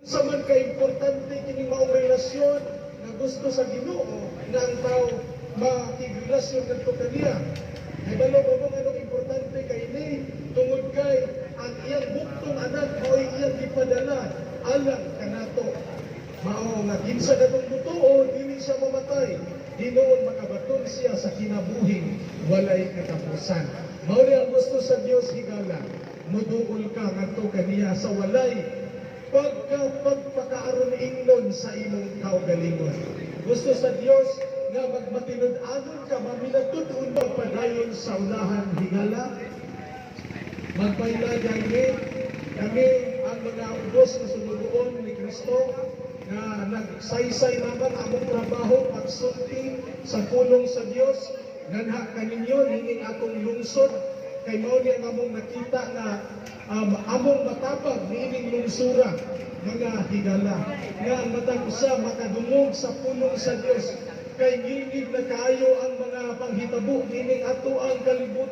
Sa man ka-importante kining maong relasyon nga gusto sa Ginoo nga ang tao makigrelasyon ngadto kaniya. Kabalo ba mo nganong importante kay ni? Tungod kay ang iyang buktong anak mao'y iyang gipadala alang kanato. Mao nga kinsa katong mutuo, dili siya mamatay. Hinuon makabaton siya sa kinabuhing walay katapusan. Mao ni ang gusto sa Dios, higala. Muduol ka ngadto kaniya sa walay pagka pagpakaaron ingnon sa imong kaugalingon. Gusto sa Dios nga magmatinud-anon ka, maminatud-on, padayon sa unahan, higala. Magpaila kami, kami ang mga ubos na sulugoon ni Kristo nga nagsaysay lamang among trabaho pagsulti sa pulong sa Dios nganha kaninyo nining atong lungsod, kay mao ni ang among nakita nga among matabang niining lungsura, mga higala, nga ang matag usa makadungog sa pulong sa Dios, kay ngilngig na kaayo ang mga panghitabo nining ato ang kalibutan.